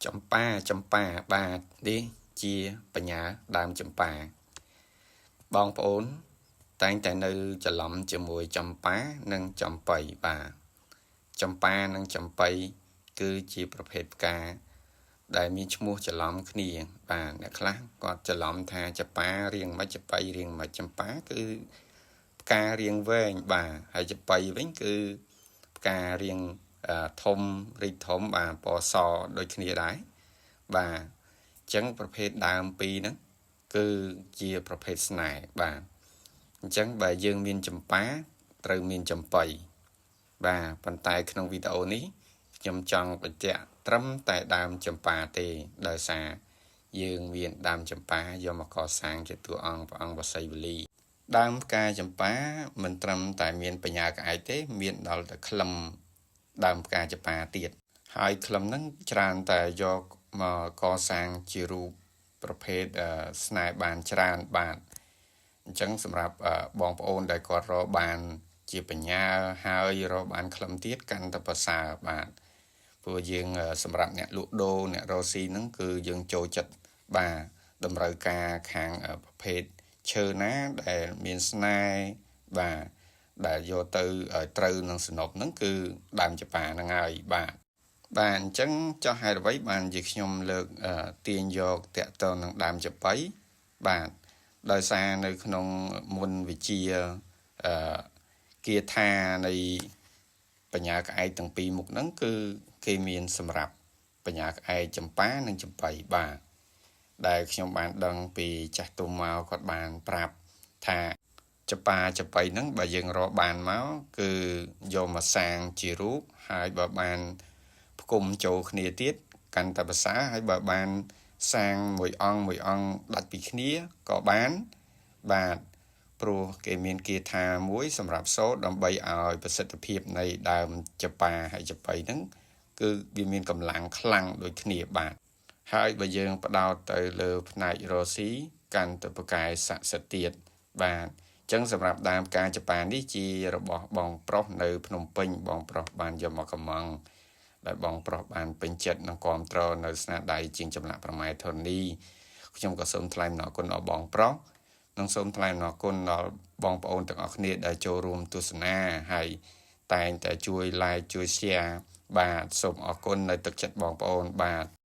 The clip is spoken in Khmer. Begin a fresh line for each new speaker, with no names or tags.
ចំប៉ាចំប៉ាបាទនេះជាបញ្ញាដើមចំប៉ាបងប្អូន តែងតែនៅច្រឡំជាមួយចំប៉ានិងចំប៉ីបាទចំប៉ានិងចំប៉ីគឺជាប្រភេទផ្កា ដែលមានឈ្មោះច្រឡំគ្នា បាទអ្នកខ្លះគាត់ច្រឡំថាចំប៉ារៀងមិនចំប៉ីរៀងមិនចំប៉ាគឺផ្ការៀងវែងបាទហើយចំប៉ីវិញគឺផ្ការៀងធំរីកធំបាទពណ៌សដូចគ្នាដែរបាទអញ្ចឹងប្រភេទដើមពីរហ្នឹងគឺជាប្រភេទស្នេហ៍បាទអញ្ចឹងបើយើងមានចម្ប៉ាត្រូវមានចំប៉ីបាទប៉ុន្តែក្នុងវីដេអូនេះខ្ញុំចង់បញ្ជាក់ត្រឹមតែដើមចម្ប៉ាទេដោយសារយើងមានដើមចម្ប៉ាយកមកកសាងជាតួអង្គព្រះអង្គបសីវលីដើមផ្កាចម្ប៉ាមិនត្រឹមតែមានបញ្ញាក្អែកទេមានដល់តែក្លឹមដើមផ្កាចម្ប៉ាទៀតហើយក្លឹមហ្នឹងច្រើនតែយកមកកសាងជារូបប្រភេទស្នេហ៍បានច្រើនបាទអញ្ចឹងសម្រាប់បងប្អូនដែលគាត់រកបានជាបញ្ញាហើយរកបានក្លឹមទៀតកាន់តែប្រសើរបាទព្រោះយើងសម្រាប់អ្នកលក់ដូរអ្នករកស៊ីហ្នឹងគឺយើងចូលចិត្តបាទតម្រូវការខាងប្រភេទឈើណាដែលមានស្នេហ៍បាទដែលយកទៅឲ្យត្រូវនឹងសំណប់ហ្នឹងគឺដើមចម្ប៉ាហ្នឹងហើយបាទបាទអញ្ចឹងចោះហេតុអ្វីបានជាខ្ញុំលើកទាញយកតកតនឹងដើមចំប៉ីបាទដោយសារនៅក្នុងមុនវិជាអឺគាថានៃបញ្ញាក្អែកទាំងពីរមុខហ្នឹងគឺគេមានសម្រាប់បញ្ញាក្អែកចម្ប៉ានិងចំប៉ីបាទដែលខ្ញុំបានដឹងពីចាស់ទុំមកគាត់បានប្រាប់ថាចម្ប៉ាចំប៉ីហ្នឹងបើយើងរកបានមកគឺយកមកសាងជារូបហើយបើបានផ្គុំចូលគ្នាទៀតកាន់តែប្រសើរហើយបើបានសាងមួយអង្គមួយអង្គដាច់ពីគ្នាក៏បានបាទព្រោះគេមានគាថាមួយសម្រាប់សូត្រដើម្បីឲ្យប្រសិទ្ធភាពនៃដើមចប៉ាហើយចប៉ីហ្នឹងគឺវាមានកម្លាំងខ្លាំងដូចគ្នាបាទហើយបើយើងផ្ដោតទៅលើផ្នែករស៊ីកាន់ទៅប្រកែស័ក្តិសិទ្ធិទៀតបាទអញ្ចឹងសម្រាប់ដើមការចប៉ានេះជារបស់បងប្រុសនៅភ្នំពេញបងប្រុសបានយកមកកំងដែលបងប្រុសបានពេញចិត្តនិងគាំទ្រនៅស្នាដៃជាងចម្លាក់ប្រម៉ែធរនីខ្ញុំក៏សូមថ្លែងអំណរគុណដល់បងប្រុសនិងសូមថ្លែងអំណរគុណដល់បងប្អូនទាំងអស់គ្នាដែលចូលរួមទស្សនាហើយតែងតែជួយ like ជួយ share បាទសូមអរគុណនៅទឹកចិត្តបងប្អូនបាទ។